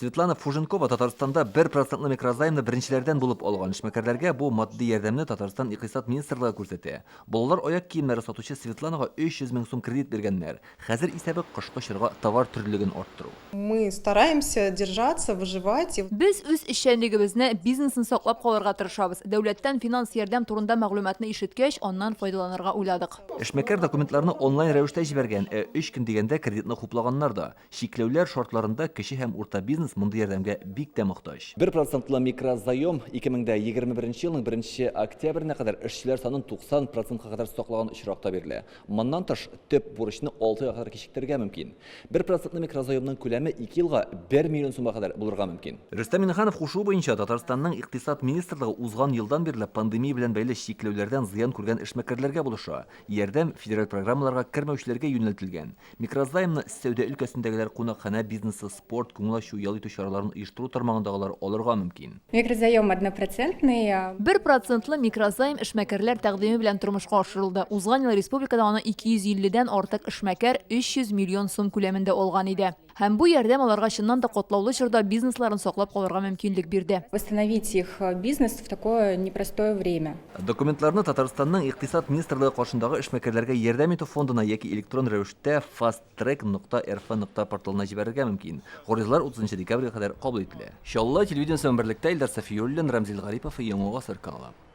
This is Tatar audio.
Светлана Фуженкова Татарстанда бер процентлы микрозаймны беренчеләрдән булып алган. Эшмәкәрләргә бу матди ярдәмне Татарстан Икътисад министрлыгы күрсәтә. Балалар аяк киемнәре сатучы Светланага 300 мең сум кредит биргәннәр. Хәзер исәбе кышкы чорга товар төрлелеген арттыру. Мы стараемся держаться, выживать. Без үз эшчәнлегебезне, бизнесны саклап калырга тырышабыз. Дәүләттән финанс ярдәм турында мәгълүматны ишеткәч, аннан файдаланырга уйладык. Эшмәкәр документларны онлайн рәвештә җибәргән, ә өч көн дигәндә кредитны хуплаганнар да. Чикләүләр шартларында кече һәм урта бизнес мондый ярдәмгә бик тә мохтаҗ. Бер процентлы микрозаем 2021 елның беренче октябренә кадәр эшчеләр санын 90 процентка кадәр саклаган очракта бирелә. Моннан тыш, төп бурычны алты айга кадәр кичектерергә мөмкин. Бер процентлы микрозаемның күләме ике елга бер миллион сумга кадәр булырга мөмкин. Рөстәм Миңнеханов кушуы буенча, Татарстанның Икътисад министрлыгы узган елдан бирле пандемия белән бәйле чикләүләрдән зыян күргән эшмәкәрләргә булыша. Ярдәм федераль программаларга кермәүчеләргә юнәлтелгән. Микрозаймны сәүдә өлкәсендәгеләр, кунакханә бизнесы, спорт, күңел ачу, ял итү чараларын оештыру тармагындагылар алырга мөмкин. Микрозаем однопроцентный. Бер процентлы микрозайм эшмәкәрләр тәкъдиме белән тормышка ашырылды. Узган ел республикада аны 250 дән артык эшмәкәр 300 миллион сум күләмендә алган иде. Һәм бу ярдәм аларга чыннан да катлаулы чорда бизнесларын саклап калырга мөмкинлек бирде. Восстановить их бизнес в такое непростое время. Документларны Татарстанның Икътисад министрлыгы каршындагы эшмәкәрләргә ярдәм итү фондына яки электрон рәвештә fasttrack нокта рф нокта порталына җибәрергә мөмкин. Гаризалар 30 декабрьгә кадәр кабул ителә. Чаллы телевидениесе белән берлектә Илдар Сафиуллин, Рәмзил Гарипов, Яңа гасыр каналы.